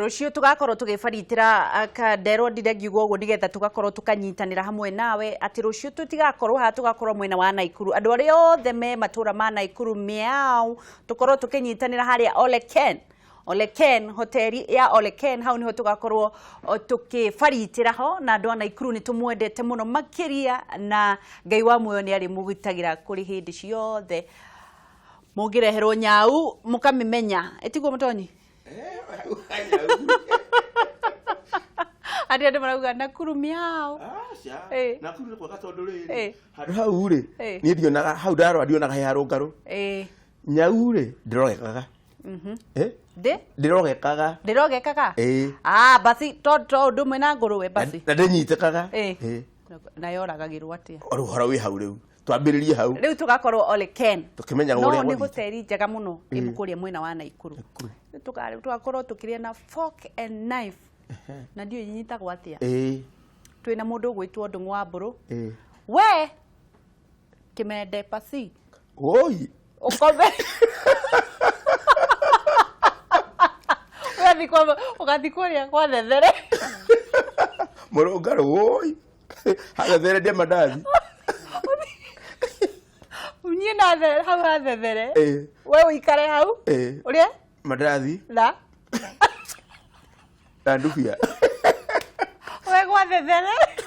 Rũciũ tũgakorwo tũgĩbaritĩra kanderwo ndire ngiuga ũguo nĩgetha tũgakorwo tũkanyitanĩra hamwe nawe atĩ rũciũ tũtigakorwo haha, tũgakorwo mwena wa Naikuru. Andũ arĩa othe me matũra ma Naikuru miau, tũkorwo tũkĩnyitanĩra harĩa Ole Ken. Ole Ken, hoteli ya Ole Ken, hau niho tũgakorwo tũkĩbaritĩra ho, na andũ a Naikuru nĩ tũmwendete mũno makĩria, na Ngai wa muoyo nĩ arĩmũgitagĩra kũrĩ hĩndĩ ciothe. Mũngĩreherwo nyau mũkamĩmenya, ĩtiguo mũtonyi? Andũ andũ marauga Nakuru miao. Aca. Nakuru nĩ kwega tondũ rĩrĩ, handũ hau rĩ, niĩ ndionaga hau ndarora ndionaga he harũngarũ. Nyau rĩ, ndĩrogekaga. Eh? Ndĩ? Ndĩrogekaga. Ndĩrogekaga? Ĩĩ. Ah, basi to to ũndũ ũmwe na ngũrũwe basi. Na ndĩnyitĩkaga. Ĩĩ. Na yoragagĩrwo atĩa? Rĩu ũhoro wĩ hau rĩu. Twambĩrĩrie hau. Rĩu tũgakorwo Ole Ken. Tũkĩmenyaga No ũrĩa nĩ gwathiĩte. hoteli njega mũno ĩ kũrĩa mwena wa Naikuru. Tũgakorwo tũkĩrĩa na fork and knife. Na ndiũĩ inyitagwo atĩa. Twĩna mũndũ ũgwĩtwo Ndũng'ũ wa Mbũrũ. We Kĩmende pasi. Woi. Ũkome. Ũgathiĩ kwa ũgathiĩ kũrĩa kwa thethere. Mũrũngarũ woi. Hathethere ndĩa mandathi. Niĩ na the hau ha thethere. We ũikare hau. Ũrĩe? Mandathi. Na? Na ndubia. We gwa thethere.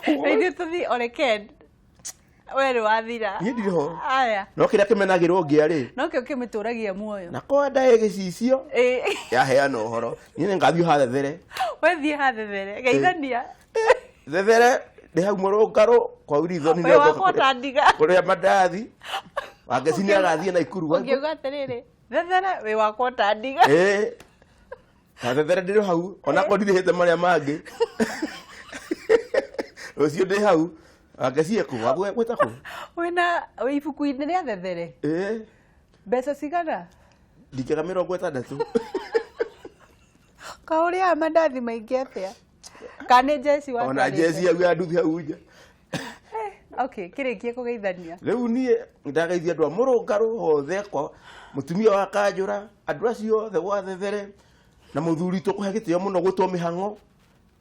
Na ithuĩ tũthiĩ Ole Ken. We nĩ wathira. Niĩ ndirĩ ho. Aya. No kĩrĩa kĩmenagĩrwo ngĩa rĩ. No kĩo kĩmĩtũragia muoyo. Na kwenda ĩ gĩcicio. Yaheana ũhoro. Niĩ nĩ ngathiĩ hathethere. We thiĩ hathethere. Geithania. Thethere ndĩ hau mũrũngarũ kwa Wilson Wĩ wakwa ta ndiga. Kũrĩa mandathi. Wangeci nĩ agathiĩ Naikuru. Ũngiuga atĩrĩrĩ, thethere wĩ wakwa ta ndiga. Ĩĩ. Na thethere ndĩrĩ hau onakorwo ndirĩhĩte marĩa mangĩ. Rũciũ ndĩ hau. Wangeci ekũ? Wagwĩta kũ? Wĩna wĩ ibuku-inĩ rĩa thethere? Ĩĩ. Mbeca cigana? Ndingĩaga 60. Kaĩ ũrĩaga mandathi maingĩ atĩa? Kana nĩ njeci Ona watwarĩte? njeci hau ya nduthi hau nja. Okay, kĩrĩkie kũgeithania. Rĩu niĩ ndageithia andũ a mũrũngarũ othe kwa mũtumia wa kanjũra, andũ acio othe gwa thethere, na mũthuri tũkũhe gĩtĩo mũno gwĩtwo mĩhang'o.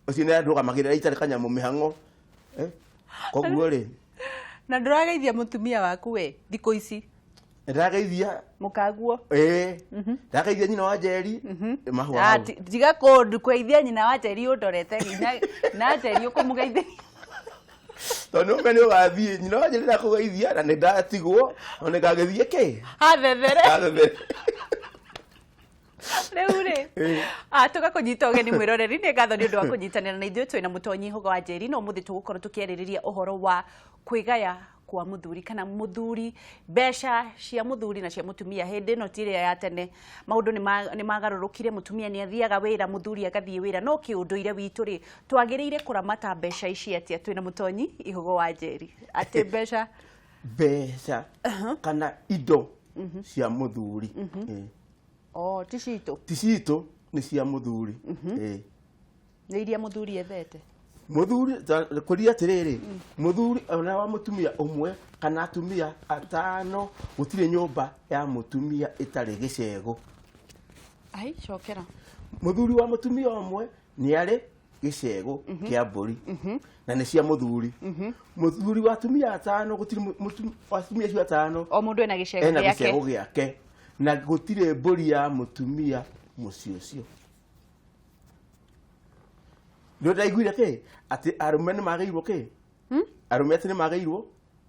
Ũcio nĩ andũgamagĩrĩra itarĩ kanyamũ mĩhang'o. Koguo rĩ. Na ndũrageithia mũtumia waku we thikũ ici? Ndĩrageithia. Mũkaguo. Ĩĩ. Ndĩrageithia nyina wa Njeri. Mahũa Ah, hau. tiga kũndũ kũgeithia nyina wa Njeri ũndorete nginya na Njeri ũkũmũgeithia. Tondũ nĩ ũmenye ũgathiĩ nyina wa Njeri ndakũgeithia na nĩ ndatigwo na nĩ ngagĩthiĩ kĩ? Hathethere. Hathethere. Rĩu rĩ, tũgakũnyita ũgeni mwĩroreri, nĩ ngatho nĩ ũndũ wa kũnyitanĩra na ithuĩ. Twĩna mũtonyi Hũga wa Njeri na ũmũthĩ tũgũkorwo tũkĩarĩrĩria ũhoro wa kwĩgaya kwa mũthuri kana mũthuri, mbeca cia mũthuri na cia mũtumia. Hĩndĩ ĩno ti ĩrĩa ya tene, maũndũ nĩ magarũrũkire, mũtumia nĩ athiaga wĩra, mũthuri agathiĩ wĩra, no kĩũndũire witũ rĩ, twagĩrĩire kũramata mbeca ici atĩa? Twĩna mũtonyi Ihũgũ wa Njeri. Atĩ mbeca? Mbeca kana indo cia mũthuri. Oh, ti citũ? Ti citũ, nĩ cia mũthuri. Nĩ iria mũthuri ethete? Mũthuri, kũria atĩrĩrĩ, mũthuri ona wa mũtumia ũmwe kana atumia atano, gũtirĩ nyũmba ya mũtumia ĩtarĩ gĩcegũ. Ai, cokera. Mũthuri wa mũtumia ũmwe nĩ arĩ gĩcegũ kĩa mbũri na nĩ cia mũthuri. Mũthuri wa atumia atano, gũtirĩ atumia acio atano, O mũndũ ena gĩcegũ ena gĩake. gĩcegũ gĩake, na gũtirĩ mbũri ya mũtumia mũciĩ ũcio. Nĩ ndaiguire kĩ atĩ arũme nĩ magĩirwo kĩ? Arũme atĩ nĩ magĩirwo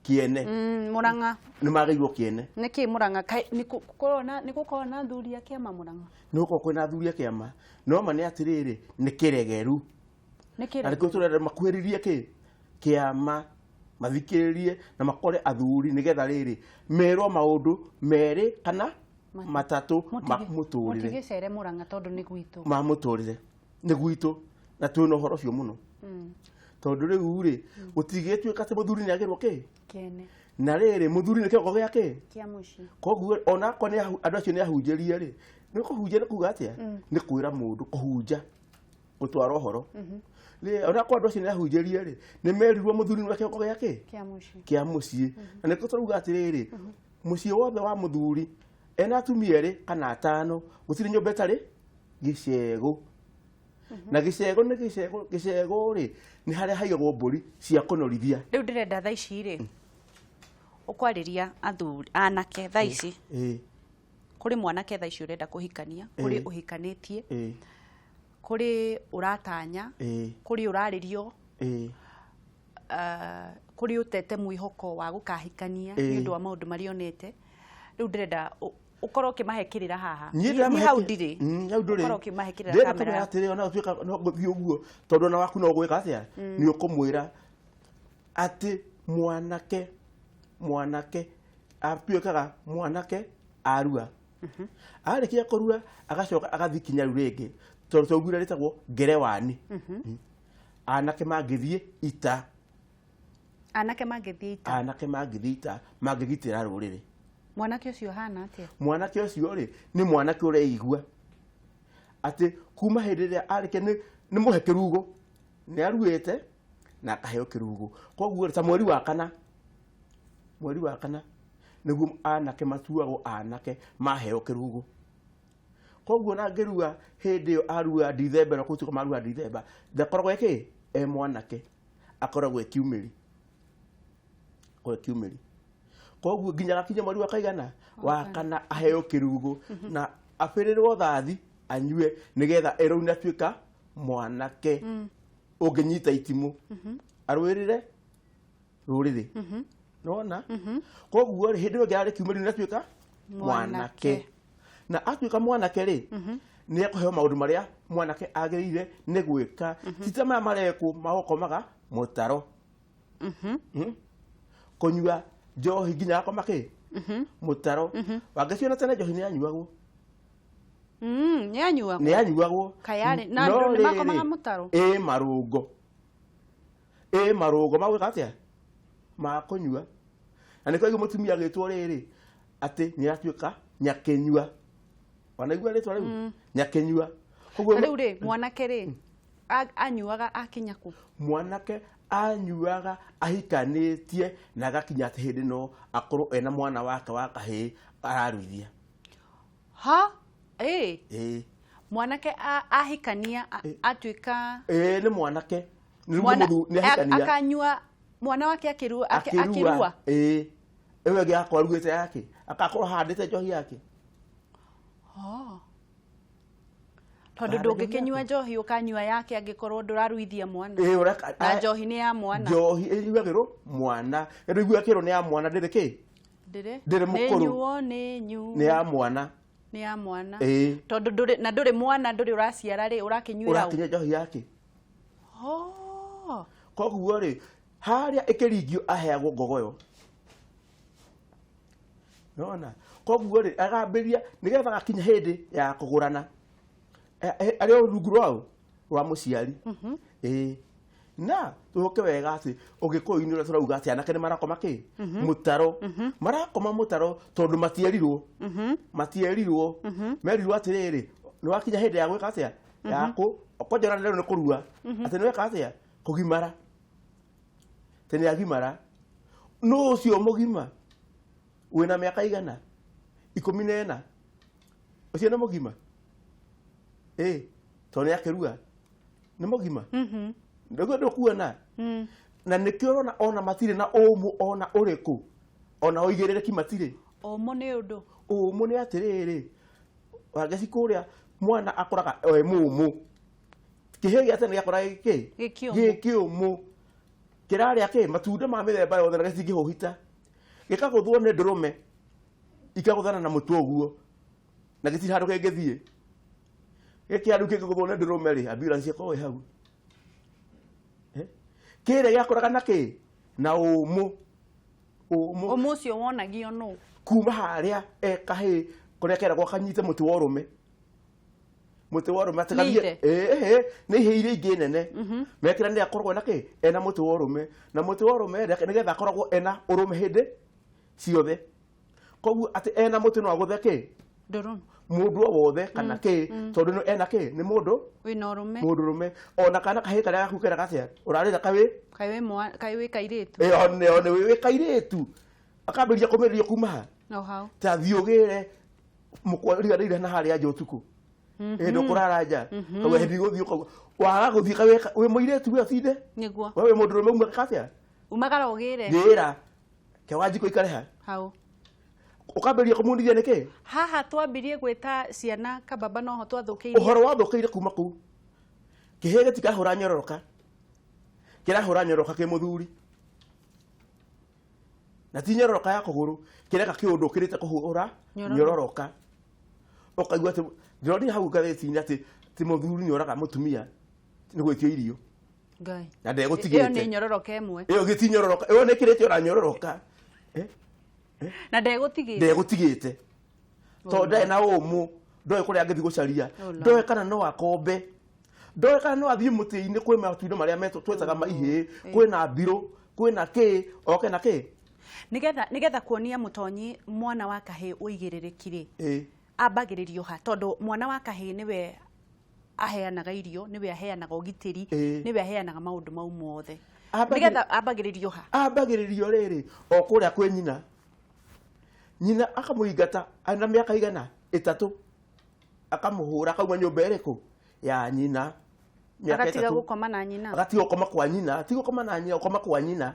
kĩene. Mũrang'a. Nĩ magĩirwo kĩene. Nĩ kĩ Mũrang'a? Kaĩ nĩ gũkorwo na, nĩ gũkorwo na athuri a kĩama Mũrang'a? Nĩ gũkorwo kwĩna athuri a kĩama. No ma nĩ atĩrĩrĩ, nĩ kĩregeru. Nĩ kĩregeru. Na nĩkĩo tũrenda makuhĩrĩrie kĩ? Kĩama, mathikĩrĩrie na makore athuri nĩgetha rĩrĩ merwo maũndũ merĩ kana matatũ ma mũtũrĩre. Mũtigĩcere Mũrang'a tondũ nĩ gwitũ. Ma mũtũrĩre nĩ gwitũ na twĩna ũhoro ũcio mũno. Tondũ rĩu rĩ, gũtigĩtuĩka atĩ mũthuri nĩ agĩrwo kĩ? Kĩene. Na rĩrĩ, mũthuri nĩ kĩongo gĩa kĩ? Kĩa mũciĩ. Koguo ona akorwo nĩ andũ acio nĩ ahunjĩrie rĩ, nĩ kũhunjia nĩ kuga atĩa? Nĩ kwĩra mũndũ, kũhunja, gũtwara ũhoro. Rĩ, ona akorwo andũ acio nĩ ahunjĩrie rĩ, nĩ merirwo mũthuri nĩwe kĩongo gĩa kĩ? Kĩa mũciĩ. Kĩa mũciĩ. Na nĩkĩo tũrauga atĩrĩrĩ, mũciĩ wothe wa mũthuri ena atumia erĩ kana atano, gũtirĩ nyũmba ĩtarĩ gĩcegũ. Na gĩcegũ nĩ gĩcegũ, gĩcegũ rĩ nĩ harĩa haigagwo mbũri cia kũnorithia. Rĩu ndĩrenda thaa ici rĩ, ũkwarĩria athuri anake thaa ici. Kũrĩ mwanake thaa ici ũrenda kũhikania, kũrĩ ũhikanĩtie, kũrĩ ũratanya, kũrĩ ũrarĩrio, kũrĩ ũtete mwĩhoko wa gũkahikania nĩ ũndũ wa maũndũ marĩa onete. Rĩu ndĩrenda ũkorwo ũkĩmahe kĩrĩra haha. Niĩ Niĩ ndĩramahe hau ndirĩ. Hau ndũrĩ. Ũkorwo ũkĩmahe kĩrĩra Ndĩrenda kamera. kũmera atĩrĩ, ona ũtuĩka no ngũthiĩ ũguo, tondũ ona waku no ũgwĩka atĩa, nĩ ũkũmwĩra atĩ mwanake atuĩkaga mwanake arua. Arĩkia kũrua agacoka agathiĩ kinya rĩu rĩngĩ, tondũ twaugire rĩtagwo ngerewani. Anake mangĩthiĩ ita. Anake mangĩthiĩ ita. Anake mangĩthiĩ ita, mangĩgitĩra rũrĩrĩ. Mwanake ũcio ahana atĩa? Mwanake ũcio rĩ, nĩ mwanake ũreigua atĩ kuma hĩndĩ ĩrĩa arĩkia nĩ mũhe kĩrugo, nĩ aruĩte na akaheo kĩrugo. Koguo ta mweri wa kana nĩguo anake matuagwo anake maheo kĩrugo. Koguo na ngĩrua hĩndĩ ĩyo arua Dithemba, na kũu marua Dithemba, ndakoragwo ĩ e mwanake, akoragwo e kiumĩri. Akoragwo e kiumĩri. Koguo nginya gakinya mweri wa kaigana wa kana aheo kĩrugo na abĩrĩrwo thathi anyue nĩgetha erwo nĩ atuĩka mwanake ũngĩnyita itimũ arũĩrĩre rũrĩrĩ. Nĩwona? Koguo rĩ, hĩndĩ ĩyo ĩngĩ arĩ kiumĩri nĩ atuĩka mwanake. Na atuĩka mwanake rĩ, nĩ ekũheo maũndũ marĩa mwanake agĩrĩire nĩ gwĩka. Ti ta maya marekwo magũkomaga mũtaro. Kũnyua njohi nginya agakoma kĩ? Mũtaro. Wangĩciona tene njohi nĩ yanyuagwo. Nĩ yanyuagwo? Nĩ yanyuagwo. Kayarĩ, na No andũ nĩ rĩrĩ, makomaga mũtaro? Ĩ marũngo. Ĩ marũngo magwĩka atĩa? Ma kũnyua. Na nĩkĩo aigua mũtumia agĩtwo rĩrĩ, atĩ nĩ aratuĩka nyakĩnyua. Wanaigua rĩtwa rĩu? Nyakĩnyua. Koguo Na rĩu rĩ, mwanake rĩ, anyuaga akinya kũ? Mwanake anyuaga ahikanĩtie na agakinya atĩ hĩndĩ no akorwo ena mwana wake wa kahĩĩ araruithia. Ha? Ĩ. Ĩ. Mwanake ahikania, atuĩka Ĩ, nĩ mwanake. Nĩ Mwana mũthu, nĩ ahikania. Akanyua mwana wake Akĩrua. akĩrua. Ĩ. Ĩyo ĩngĩ akorwo aruĩte yake. Akakorwo ahandĩte njohi yake. Oh. Tondũ Ahandĩte ndũngĩkĩnyua njohi ũkanyua yake angĩkorwo ndũraruithia mwana. Ĩ, ũreka, Na njohi nĩ ya mwana. Njohi ĩnyuagĩrwo mwana. Ĩndũ igua kĩrwo nĩ ya mwana, ndĩrĩ kĩ? Ndĩrĩ. Ndĩrĩ mũkũrũ. Nĩ nyuo, nĩ nyu. Nĩ ya mwana. Nĩ ya mwana. Ĩ. Tondũ ndũrĩ, na ndũrĩ mwana, ndũrĩ ũraciara rĩ, ũrakĩnyuĩra ũ? Ũrakĩnyua njohi yake. Oh. Koguo rĩ, harĩa ĩkĩringio aheagwo ngogoyo. Nona? Koguo rĩ, agambĩrĩria nĩgetha gakinya hĩndĩ ya kũgũrana. Arĩ o rungu rwao rwa mũciari. Ĩ. Na tũke wega atĩ ũgĩkũyũ-inĩ ũrĩa tũrauga atĩ anake nĩ marakoma kĩ? Mũtaro. Marakoma mũtaro tondũ matierirwo. Matierirwo. Merirwo atĩrĩrĩ, nĩ wakinya hĩndĩ ya gwĩka atĩa? Ya kũ, kwanja ona rĩu nĩ kũrua. Atĩ nĩ weka atĩa? Kũgimara. Atĩ nĩ agimara. Nũ ũcio mũgima? Wĩna mĩaka igana? 14. Ũcio nĩ mũgima? Ĩ, tondũ nĩ akĩrua. Nĩ mũgima? Nĩguo ndũkuona? Na nĩkĩo ũrona ona matirĩ na ũmũ ona ũrĩkũ. Ona ũigĩrĩrĩki matirĩ. Ũmũ nĩ ũndũ? Ũmũ nĩ atĩrĩrĩ, Wangeci kũrĩa mwana akoraga e mũmũ. Kĩhĩ gĩa tene gĩakoraga gĩkĩ? Gĩkĩũmũ. Gĩkĩũmũ. Kĩrarĩa kĩ? Matunda ma mĩthemba yothe na gĩtingĩhũhita. Gĩkagũthwo nĩ ndũrũme, ikagũthana na mũtwe ũguo, na gĩtirĩ handũ kĩngĩthiĩ. Gĩkĩ rĩu kĩngĩgũthwo nĩ ndũrũme rĩ, ambulance ĩkorwo ĩ hau. Kĩrĩa gĩakũraga na kĩ? Na ũmũ. Ũmũ. Ũmũ ũcio wonagio nũ? Kuma harĩa e kahĩĩ, kũrĩa keragwo kanyite mũtĩ wa ũrũme. Mũtĩ wa ũrũme atĩ Nĩ gathiĩ- ithe? Ĩĩ, nĩ ihĩĩ iria ingĩ nene. Mekĩra nĩ akoragwo na kĩ? Ena mũtĩ wa ũrũme. Na mũtĩ wa ũrũme nĩgetha akoragwo ena ũrũme hĩndĩ ciothe. Koguo atĩ ena mũtĩ no agũthe kĩ? Ndũrũme. Mũndũ o wothe kana kĩ? Tondũ nĩ ena kĩ? Nĩ mũndũ wĩna ũrũme. Mũndũ ũrũme. Ona kana kahĩĩ karĩa gaku keraga atĩa? Ũrarĩra kawĩ? Kaĩ wĩ mwa-, kaĩ wĩ kairĩtu? Ĩ, one wĩ kairĩtu. Akambĩrĩria kũmĩrĩria kuma ha? No hau. Ta thiĩ ũgĩre mũkwa riganĩire na harĩa nja ũtukũ. Ĩ ndũkũrara nja kauga hĩndĩ gũthiĩ ũkauga waga gũthiĩ kaweka wĩ mũirĩtu we ũtinde Nĩguo. we wĩ mũndũrũme uma katia Umagara ũgĩre. gĩra ke Wanjikũ ikare ha Hau. ũkambĩrĩria kũmunithia nĩkĩ Haha twambirie gwĩta ciana kababa noho twathũkĩirie. ũhoro wathũkĩire kuma kũu kĩhĩ gĩtikahũra nyororoka kĩrahũra nyororoka kĩ mũthuri na ti nyororoka ya kũgũrũ kĩreka kĩũndũ ũkĩrĩte kũhũra Nyororoka. nyororoka ũkaigua atĩ ndĩronire hau ngathĩti-inĩ atĩ ti mũthuri nĩoraga mũtumia nĩ gwĩtio irio Ngai. na Ĩyo nĩ ndegũtigĩte nyororoka ĩmwe. ĩyo gĩti nyororoka ĩyo nĩkĩrĩte ona nyororoka Eh, Na ndegũtigĩte. ndegũtigĩte tondũ ndarĩ na ũmũ ndoĩ kũrĩa angĩthiĩ gũcaria Oh, Lord. ndoĩ kana no akombe ndoĩ kana no athiĩ mũtĩ-inĩ kwĩ matunda marĩa twetaga maihĩ kwĩna mbirũ kwĩna kĩ oke na kĩ Nĩgetha nĩgetha kuonia mũtonyi mwana wa kahĩĩ ũigĩrĩrĩki rĩ. Ĩ, Ambagĩrĩrio ha tondũ mwana wa kahĩĩ nĩwe aheanaga irio nĩwe aheanaga ũgitĩri Ĩ. nĩwe aheanaga maũndũ mau mothe Ambagĩrĩ- nĩgetha ambagĩrĩrio ha ambagĩrĩrio rĩrĩ o kũrĩa kwĩ nyina nyina akamũingata arĩ na mĩaka igana ĩtatũ akamũhũra akauma nyũmba ĩrĩkũ ya nyina mĩaka agatiga ĩtatũ gũkoma na nyina agatiga gũkoma kwa nyina tiga gũkoma na nyina gũkoma kwa nyina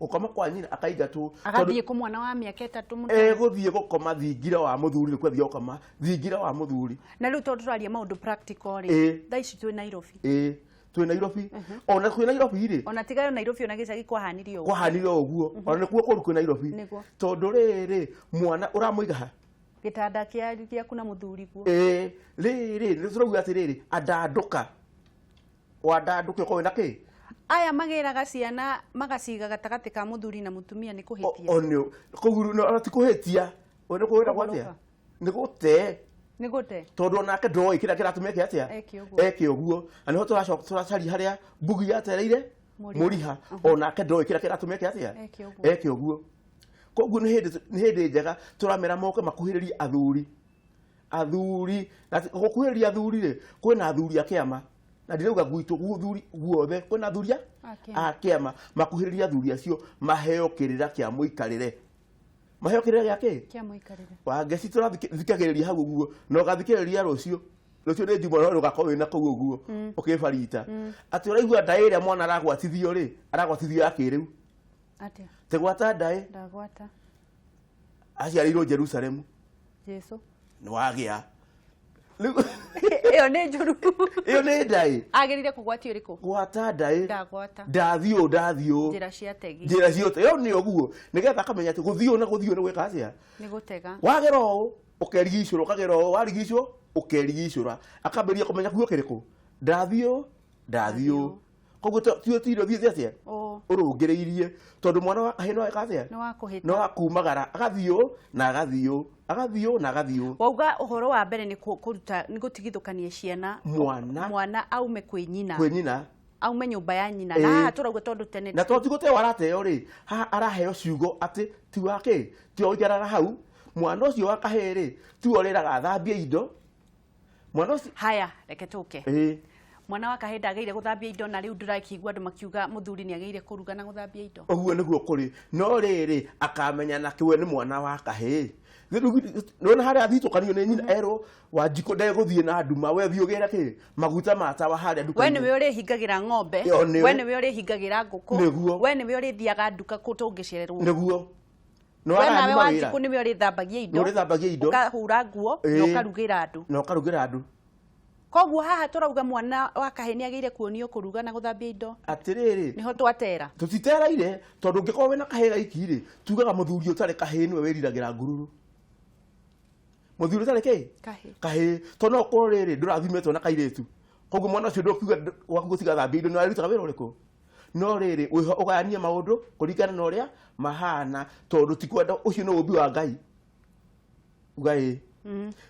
gũkoma kwa nyina akaingatwo tondũ agathiĩ kũ mwana wa mĩaka ĩtatũ mũno egũthiĩ gũkoma thingira wa mũthuri nĩkuo athiĩ gũkoma thingira wa mũthuri na rĩu tondũ tũraria maũndũ practical rĩ Ĩ. thaa ici twĩ Nairobi ĩ twĩ Nairobi ona twĩ Nairobi rĩ ona tigayo Nairobi ona gĩcagi kwahanire ũguo kwahanire ũguo ona nĩkuo kũru kwĩ Nairobi Nĩguo. tondũ rĩrĩ mwana ũramũiga ha gĩtanda kĩa gĩaku na mũthuri guo ĩ rĩrĩ nĩ tũrauga atĩrĩrĩ andandũka wandandũke ũkorwo wĩna kĩ aya magĩraga ciana magaciga gatagatĩ ka mũthuri na mũtumia nĩ kũhĩtia onio kũu no ti kũhĩtia nĩ kwĩragwo atĩa Kũgũrũka. nĩ gũte nĩ gũte tondũ onake ndoĩ kĩrĩa kĩratũma eke atĩa Eke ũguo. eke ũguo na nĩho tũracoka tũracaria harĩa mbugi yatereire Mũriha. mũriha onake ndoĩ kĩrĩa kĩratũma eke atĩa Eke ũguo. eke ũguo koguo nĩ hĩndĩ nĩ hĩndĩ njega tũramera moke makuhĩrĩrie athuri athuri na gũkuhĩrĩria athuri rĩ kwĩna athuri a kĩama na ndirauga gwitũ guthuri guothe kwĩna athuri A kĩama. a kĩama makuhĩrĩrie athuri acio maheo kĩrĩra kĩa mũikarĩre maheo kĩrĩra gĩa kĩ kĩa mũikarĩre wangeci tũrathikagĩrĩria hau ũguo na ũgathikĩrĩria rũciũ rũciũ nĩ njuma no rũgakorwo wĩna kũu ũguo ũkĩbarita atĩ ũraigua ndaĩ ĩrĩa mwana aragwatithio rĩ aragwatithio ya kĩrĩu atĩa tegwata ndaĩ ndagwata aciarĩirwo Jerusalemu Jesu nĩ wagĩa rĩu ĩyo nĩ njũru ĩyo nĩ ndaĩ agĩrĩire kũgwatio ĩrĩkũ gwata ndaĩ ndagwata ndathiĩ ũũ ndathiĩ ũũ njĩra cia tegi njĩra ciothe ĩyo nĩ ũguo nĩgetha akamenya atĩ gũthiĩ ũũ na gũthiĩ ũũ nĩ gwĩka atĩa nĩ gũtega wagera ũũ ũkerigicũra ũkagera ũũ warigicwo ũkerigicũra akambĩrĩria kũmenya kuo kĩrĩkũ ndathiĩ ũũ ndathiĩ ũũ koguo tio tiro thiĩte atĩa Ũũ. ũrũngĩrĩirie tondũ mwana wa kahĩĩ no eka atĩa nĩ wa kũhĩta no akumagara agathiĩ ũũ na agathiĩ ũũ agathiĩ ũũ na agathiĩ ũũ wauga ũhoro wa mbere nĩ kũruta nĩ gũtigithũkania ciana Mwana. mwana aume kwĩ nyina kwĩ nyina aume nyũmba ya nyina Ĩĩ. na haha tũrauga tondũ tene na to ti gũteo arateo rĩ haha araheo ciugo atĩ ti wa kĩ ti wa ũikaraga hau mwana ũcio wa kahĩĩ rĩ tiwe ũrĩraga athambie indo mwana ũcio haya reke tũke ĩĩ mwana wa kahĩĩ ndagĩrĩire gũthambia indo na rĩu ndĩrakĩigua andũ makiuga mũthuri nĩ agĩrĩire kũruga na gũthambia indo ũguo nĩguo kũrĩ no rĩrĩ akamenya na kĩwe nĩ mwana wa kahĩĩ nĩwona harĩa athitũkanio nĩ nyina erwo wanjikũ ndegũthiĩ na nduma we thiĩ ũgĩre kĩ maguta ma tawa harĩa we nduka-inĩ nĩwe ũrĩhingagĩra ng'ombe Ĩyo nĩwe. we nĩwe ũrĩhingagĩra ngũkũ Nĩguo. we nĩwe ũrĩthiaga nduka kũ tũngĩcererwo nĩguo nĩ we nawe waranyuma wĩra wanjikũ nĩwe ũrĩthambagia indo Nĩ ũrĩthambagia indo. ũkahura nguo na Ĩĩ. ũkarugĩra andũ na ũkarugĩra andũ koguo haha tũrauga mwana wa kahĩĩ nĩ agĩrĩire kuonio kũruga na gũthambia indo atĩrĩrĩ nĩho twatera tũtiteraire tondũ ũngĩkorwo wĩna kahĩĩ gaiki rĩ tugaga mũthuri ũtarĩ kahĩĩ nĩwe wĩriragĩra ngururu mũthuri ũtarĩ kĩ Kahĩĩ. kahĩĩ tondũ no ũkorwo rĩrĩ ndũrathimĩtwo na kairĩtu koguo mwana ũcio ndũkiuga waku gũtiga thambia indo nĩarutaga wĩra ũrĩkũ no rĩrĩ wĩho ũgayanie maũndũ kũringana na ũrĩa mahana tondũ ti kwenda ũcio nĩ ũmbi wa Ngai uga ĩĩ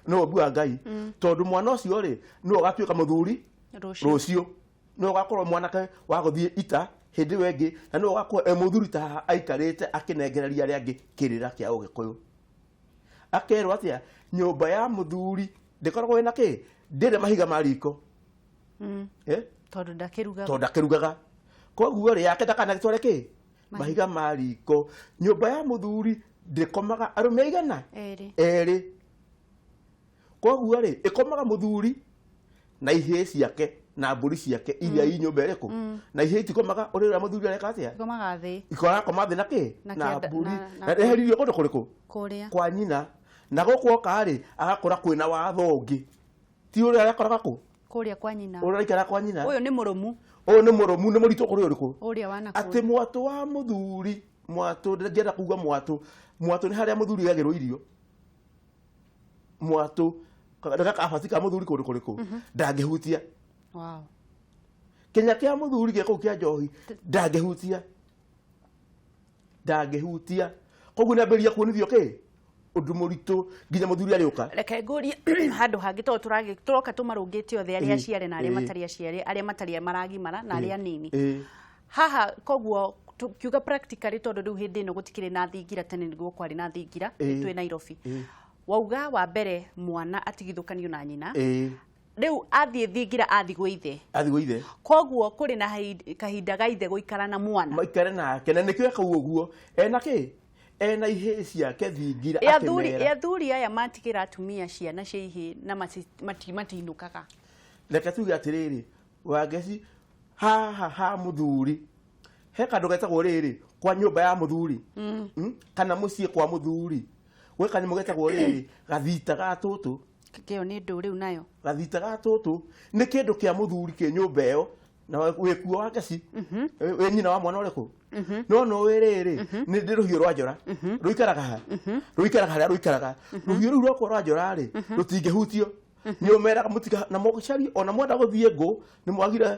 nĩ ũmbi wa Ngai tondũ mwana ũcio rĩ nĩwe ũgatuĩka mũthuri rũciũ rũciũ nĩwe ũgakorwo mwanake wa gũthiĩ ita hĩndĩ ĩyo ĩngĩ na nĩwe ũgakorwo e mũthuri ta haha aikarĩte akĩnengereria arĩa angĩ kĩrĩra kĩa ũgĩkũyũ akerwo atĩa nyũmba ya mũthuri ndĩkoragwo ĩna kĩ ndĩrĩ mahiga ma riko Eh? tondũ ndakĩrugaga tondũ ndakĩrugaga koguo rĩ yake ndakanagĩtware kĩ mahiga ma riko nyũmba ya mũthuri ndĩkomaga arũme aigana Erĩ. erĩ Koguo rĩ, ĩkomaga mũthuri na ihĩĩ ciake na mbũri ciake iria i nyũmba ĩrĩkũ, na ihĩĩ itikomaga ũrĩ ũrĩa mũthuri areka atĩa. Ngomaga thĩ. Ikorakoma thĩ na kĩ? Na Na kĩanda- mbũri. Na Na eheririo kũndũ kũrĩkũ? Kũrĩa. Kwa nyina. Na gũkũ oka rĩ, agakora kwĩna watho ũngĩ, ti ũrĩa arakoraga kũ? Kũrĩa kwa nyina. Ũrĩa araikara kwa nyina. Ũyũ nĩ mũrũmu. Ũyũ nĩ mũrũmu, nĩ mũritũ kũrĩ ũrĩkũ? Ũrĩa wa Atĩ nakũrĩa. mwatũ wa mũthuri, mwatũ, ndĩrenda kuga mwatũ, mwatũ nĩ harĩa mũthuri agĩrwo irio. Mwatũ gakabati ka mũthuri kũndũ kũrĩkũ ndangĩhutia. Wow. Kĩnya kĩa mũthuri gĩ kũu kĩa njohi ndangĩhutia, ndangĩhutia. Koguo nĩambĩrĩria kuonithio kĩ ũndũ mũritũ nginya mũthuri arĩũka. Reke ngũrie handũ hangĩ, tondũ tũroka tũmarũngĩte othe, arĩa aciare na arĩa matarĩ aciare, arĩa matarĩ maragimara na arĩa anini haha. Koguo tukiuga practically, tondũ rĩu hĩndĩ ĩno gũtikĩrĩ na thingira, tene nĩguo kwarĩ na thingira, twĩ Nairobi. Wauga wa mbere mwana atigithũkanio na nyina. Rĩu athiĩ thingira, athiĩ gwĩ ithe. Athiĩ gwĩ ithe. Koguo kũrĩ na kahinda ga ithe gũikara na mwana. Maikare nake, na nĩkĩo eka ũguo ena kĩ, ena ihĩĩ ciake thingira. Ĩ athuri? Akĩmera. Ĩ athuri aya matigĩra atumia ciana cia ihĩĩ na matinũkaga? Reke tuge atĩrĩrĩ, Wangeci, haha ha mũthuri he kandũ getagwo rĩrĩ kwa nyũmba ya mũthuri, Kana mũciĩ kwa mũthuri gwĩ kanyamũ getagwo rĩrĩ gathita ga tũtũ. Kĩo nĩ ndũ rĩu nayo? Gathita ga tũtũ nĩ kĩndũ kĩa mũthuri kĩ nyũmba ĩyo, na wĩkuo wa ngeci wĩ nyina wa mwana ũrĩkũ, no no wĩ rĩrĩ nĩ ndĩ rũhiũ rwa njora rũikaraga ha, rũikaraga harĩa rũikaraga. Rũhiũ rũu rwakwa rwa njora rĩ, rũtingĩhutio. Nĩ ũmeraga mũtiga na mũcarie, ona mwenda gũthiĩ ngũ nĩ mwagire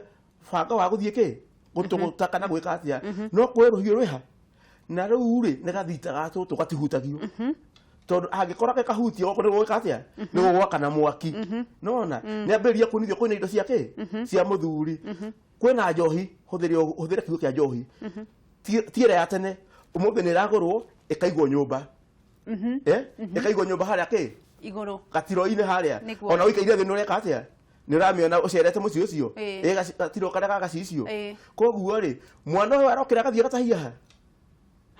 banga wa gũthiĩ kĩ gũtũgũta kana gwĩka atĩa, no kwĩ rũhiũ rwĩha na rĩu rĩ nĩ gathita ga tũtũ, gatihutagio, tondũ angĩkora gĩkahutio gũkũ nĩ gũgwĩka atĩa? Nĩ gũgwakana mwaki. Nona nĩ ambĩrĩria kuonithio kwĩna indo cia kĩ cia mũthuri, kwĩna njohi, hũthĩre hũthĩre kiugo kĩa njohi. Ti ĩrĩa ya tene, ũmũthĩ nĩ ĩragũrwo ĩkaigwo nyũmba. Ĩkaigwo nyũmba harĩa kĩ? Igũrũ. Gatiro-inĩ harĩa. Nĩguo. Ona ũikaire thĩ nĩ ũreka atĩa? Nĩ ũramĩona ũcerete mũciĩ ũcio. Ĩĩ. Ĩ gatiro karĩa ga gacicio. Ĩĩ. Koguo rĩ, mwana ũyũ arokĩra agathiĩ agatahia ha?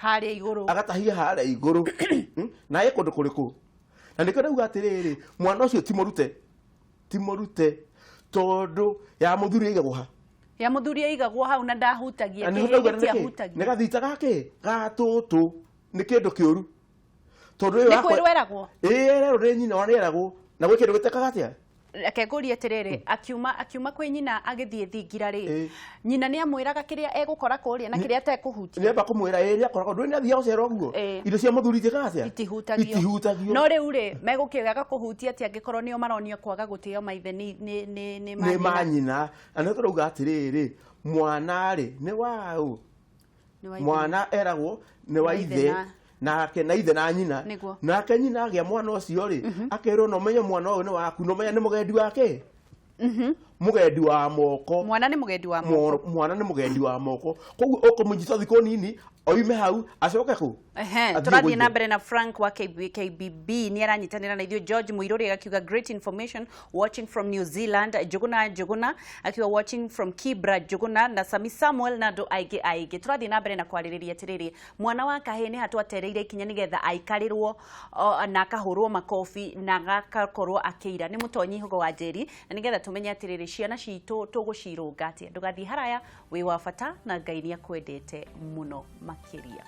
Harĩa igũrũ. Agatahia harĩa igũrũ. Na ĩ kũndũ kũrĩkũ? Na nĩkĩo ndauga atĩrĩrĩ, mwana ũcio ti mũrute, ti mũrute, tondũ ya mũthuri ĩigagwo ha? Ya mũthuri aigagwo hau na ndahutagia. Na nĩho ndauga Kĩhĩ nĩ kĩ? Nĩ gĩtiahutagia. gathita gakĩ ga tũtũ, nĩ kĩndũ kĩũru, tondũ ĩyo Nĩ kwĩrwo eragwo. Ĩĩ, ererwo nĩ nyina, ona nĩ eragwo na gwĩ kĩndũ gĩtekaga atĩa. Reke ngũrie atĩrĩrĩ, akiuma kwĩ nyina agĩthiĩ thingira rĩ, Ĩĩ. nyina nĩ amwĩraga kĩrĩa egũkora kũrĩa na kĩrĩa atekũhutia? Nĩamba kũmwĩra, ĩĩ, nĩ akoraga ndũĩ nĩ athiaga gũcera ũguo. Ĩĩ. Indo cia mũthuri itiĩkaga atĩa? Itihutagio. Itihutagio. No rĩu rĩ, megũkĩaga kũhutia atĩa angĩkorwo nĩo maronio kwaga gũtĩo maithe nĩ nĩ manyina? Manyina. Na nĩho tũrauga atĩrĩrĩ, mwana rĩ, nĩ waũ? Nĩ wa ithe. Mwana eragwo nĩ wa Nĩ wa ithe. Ithe nake na ithe na nyina. Nĩguo. Nake nyina agĩa mwana ũcio rĩ, akerwo no menye mwana ũyũ nĩ waku, no menye nĩ mũgendi wake, mũgendi wa moko. Mwana nĩ mũgendi wa moko. Mwana nĩ mũgendi wa moko, koguo ũkũmũnyita thikũ nini oime hau acoke kũ? Ehe, Athiĩ tũrathiĩ gwĩ na ithe. mbere na Frank wa KB, KBB nĩ aranyitanĩra na ithuĩ. George Muiruri akiuga, "Great information, watching from New Zealand." Njuguna Njuguna akiuga, "Watching from Kibra." Njuguna na Sami Samuel na andũ aingĩ aingĩ. Tũrathiĩ na mbere na kwarĩrĩria atĩrĩrĩ, mwana wa kahĩĩ nĩ hatwatereire ikinya nĩgetha aikarĩrwo na akahũrwo makobi na agakorwo akĩira nĩ mũtonyi Hugo wa Njeri, na nĩgetha tũmenye atĩrĩrĩ, ciana citũ tũgũcirũnga atĩa. Ndũgathiĩ haraya, wĩ wa bata na Ngai nĩ akwendete mũno makĩria.